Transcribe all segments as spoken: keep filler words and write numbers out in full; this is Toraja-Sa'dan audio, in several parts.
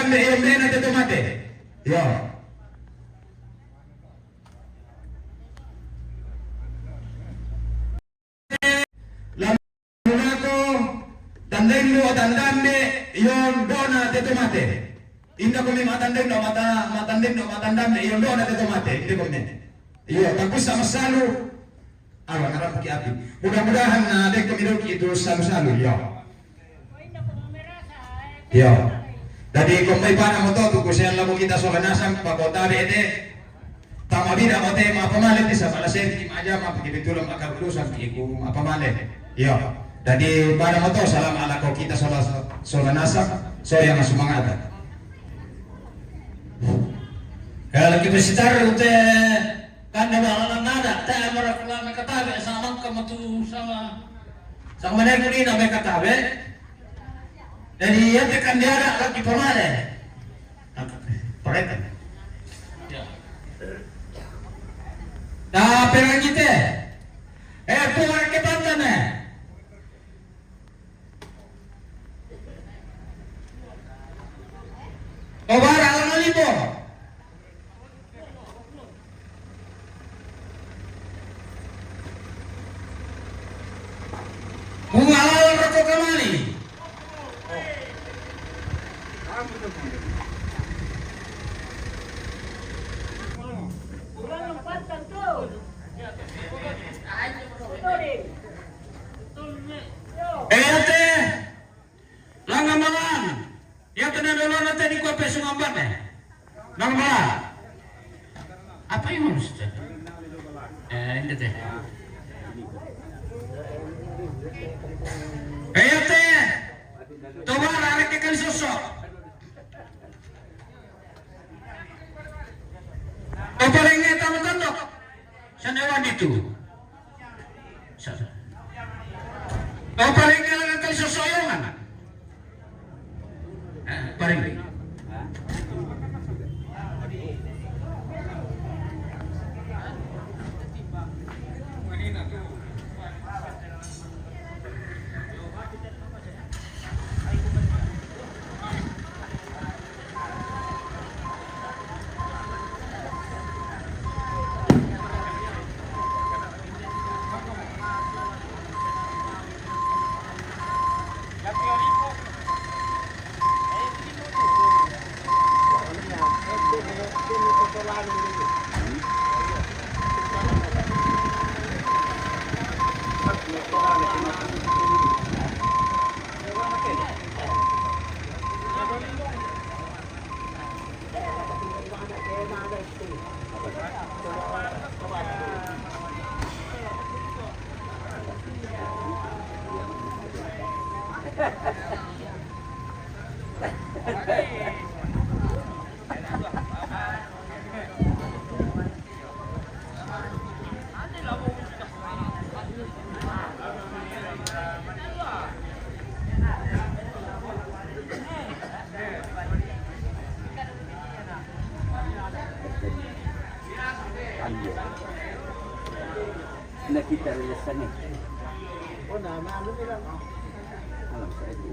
Iyo, mena te tomate. Iyo. Lamu nako, tandemmu, tandambe, iyo, dona te tomate. Inda kome matandemmu, mata, matandemmu, matandambe, iyo, dona te tomate. Inde kome. Iyo, takusa masalu. Awa, ngarap ki api. Mudah-mudahan na dek kami doki itu salu-salu, iyo. Iyo. Jadi, komai pada moto tu kusen lamu kita soga nasang, pakotabe ete. Tama bida mote ma pamale ti sabala senti maja ma pigi bitulam akar urusan ti ku ma pamale. Iyo. Jadi, pada moto salam ala ko kita soga, soga nasang, so yang sumangata. Kalau kita sitar ute Kande bala nada, te amara kula me katabe, sama kamu tu sama, sama ne kuni na me katabe. Jadi, iya te kande ada lagi pamale. Parekan. Ya. Da perang kita. Eh, tu orang ke pantan, eh. Obara ala libo. Bunga ala roko kamali. Eyate, langa malang. Iya te na lolo na te di ko pe sungambane. Nang ba? Apa yang harus te? Eh, ini te. Eyate. Toba rare ke kali sosok. Toba renge tama tandok. Sana wandi tu. Sa-, oh, paling ngelangan kali sosoyongan. Eh, paling. Nakita nila sa ngiti. Alam sa ito.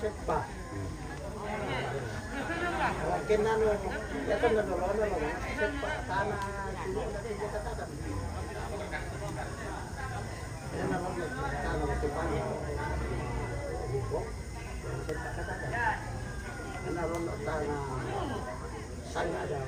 Sepa. Kena no, ya kan no lo no lo. Sepa tanah sini nanti kita tanam. Kena no, tanah sepa. Sepa tanah. Kena no, tanah sana ada.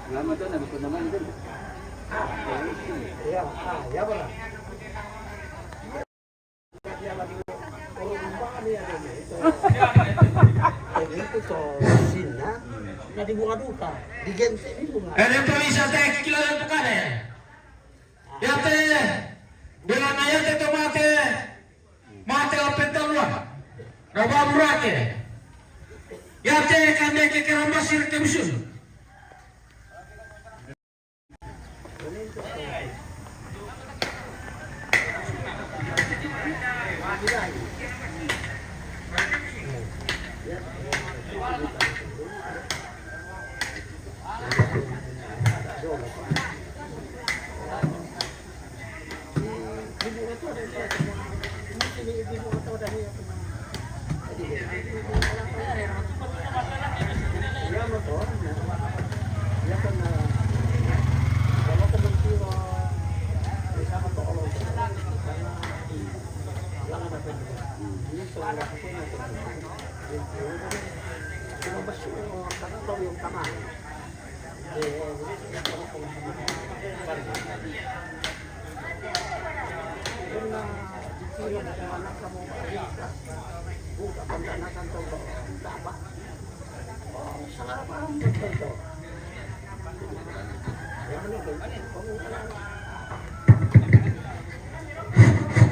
Salamat na, gusto naman din. Iya, ah, iya pala. Itu to sinna, na di bunga duka, di gente ni bunga. Eh, itu bisa te kilo yang bukan eh. Yate, bila na yate to mate, mate o pentalua. Na babu rake. Yate kande ke kerambasir ke musun.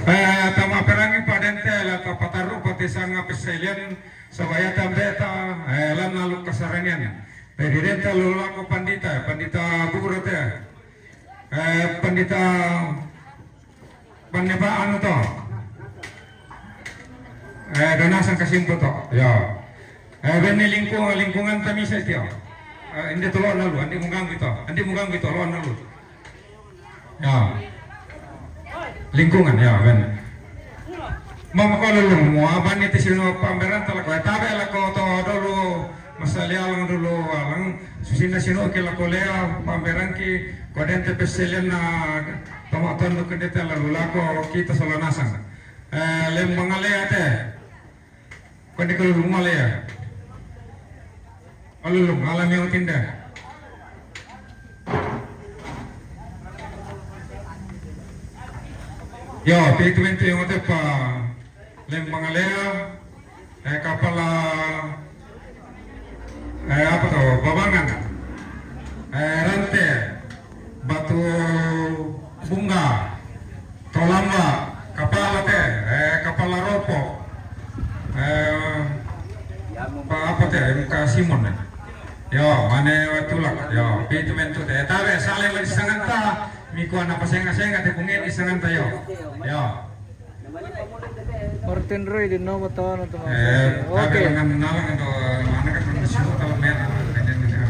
Eh, tama perangi padente la tapataru pati sanga peselian sabaya tambeta, eh, lan nalu kasaranian. Pedidenta lulako pandita, pandita guru te. Eh, pandita Panne pa anu to. Eh, dona sang kasimpo to. Ya. Eh, benne lingkung, lingkungan tamisa tio. Eh, inde to lo nalu, ande muganggu to. Ande muganggu to lo nalu. Ya. Lingkungan ya, ben. Mama ko lulu mo abani te sino pamberan tala ko tabe la ko to dulu. Masali alang dulu alang, susinna sino ke lako lea, pamberangki, kodente peselen na tama tondu kendete lalu lako kita solo nasang. Eh, lembang alea te. Kone ke lulung alea. Alulung, alami yang tinda. Yo, pi itu mentu yang ote pa. Lembang alea, eh, kapala, eh, apa to, Babangan, eh, Rante, Batu Bunga, Tolamba, kapala te, eh, kapala Ropo, eh, pa apa te, M K Simon, eh. Yo, mane watulak, yo, pitu mentu te, tabe, sale lagi sanganta, mikuana pasenga-senga te pungen isanganta, yo, yo. Martin Roy di nomor tahun untuk. Eh, oke.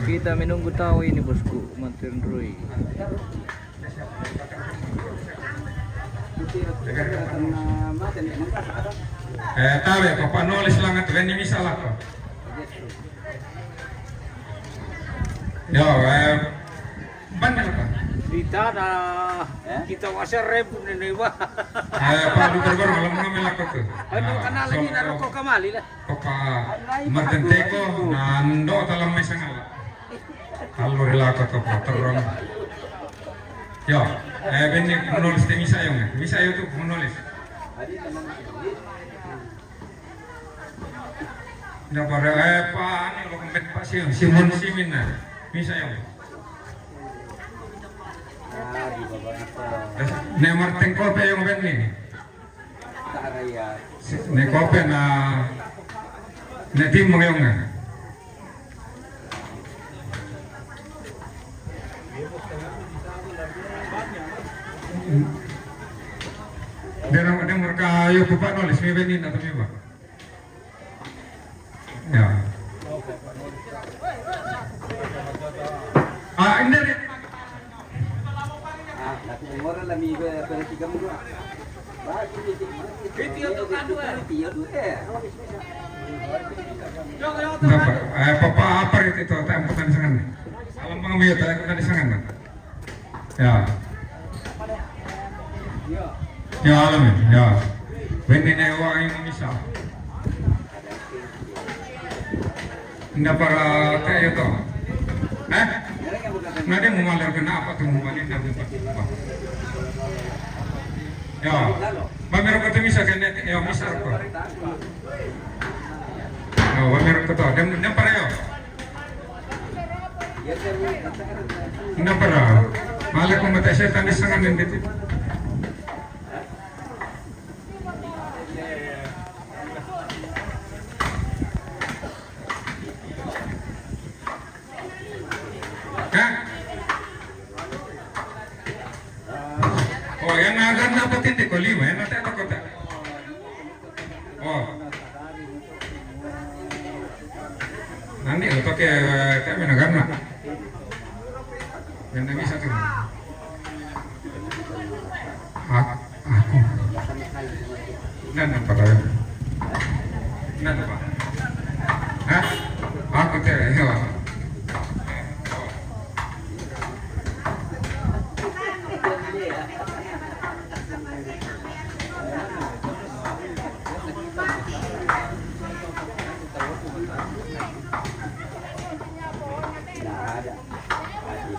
Kita menunggu tahu ini, bosku, Martin Roy. Eh, tabe, papa nulis langat, ini misalnya. Yo, eh, Bandel ka? Di tana. Eh? Kita wasa rebu nene ba. Eh, pa du berber malam ngambil aku tu. Anu, nah, kenal lagi na roko kamali lah. Papa Martin Teko, nando dalam mesang ala. Kalau rela aku tu patrong. Yo, eh, benne menulis te misa yo, misa yo tu menulis. Nda pare, eh, pa, anu, lo kempet pa Simon, Simon Simin na. Misa yo. Ne Martin Kope yo benni. Ne Kope na, ne Timong yo nga. Dena, dena mereka yo kupa nulis mi benni na tumi ba. Ya. Ah, ini. Napa? Eh, papa apa itu, tempat di sana? Alam pangamiyo tayo ka di sana. Ya. Ya, alam ya. Benne ne wa yung misa. Nda para kayo to. Eh? Nda de mo maler ka na apa to mo maler na mo pa. Ya. Mamero ko to misa kene, ya, misa ko. Wa meron ko to. Dem, dem para yo. Dem para. Mala ko mata siya, tani sangan din dito. Ha? Oh, yang nagan na patindi ko lima, yan natin ako ta. Oh. Nanti lo pakai, eh, kami nagan na. Yan na bisa tu. Ha? Aku. Nanda pa kayo? Nanda pa? Ha? Aku te, yo. Nggak ada.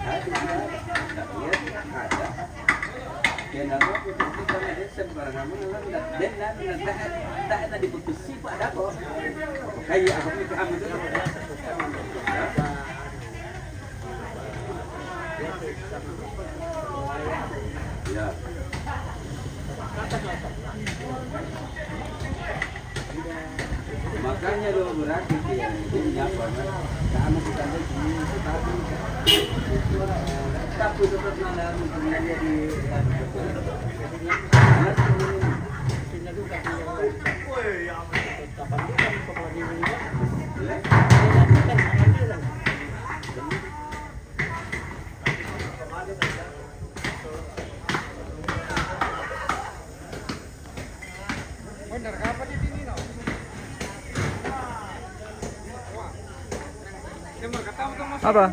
Hati-hati, nggak ada. Nggak lihat, nggak ada. Kenapa kita sembarangan mengeluarkan dan, dan, dan, dan, tak, tak ada diputusi, Pak, ada kok. Kayak apa itu? Ya. Makanya lo berarti dia punya apa, kan? Kamu kita lihat ini, tetapi tapi tetap malam, kemudian dia di Apa?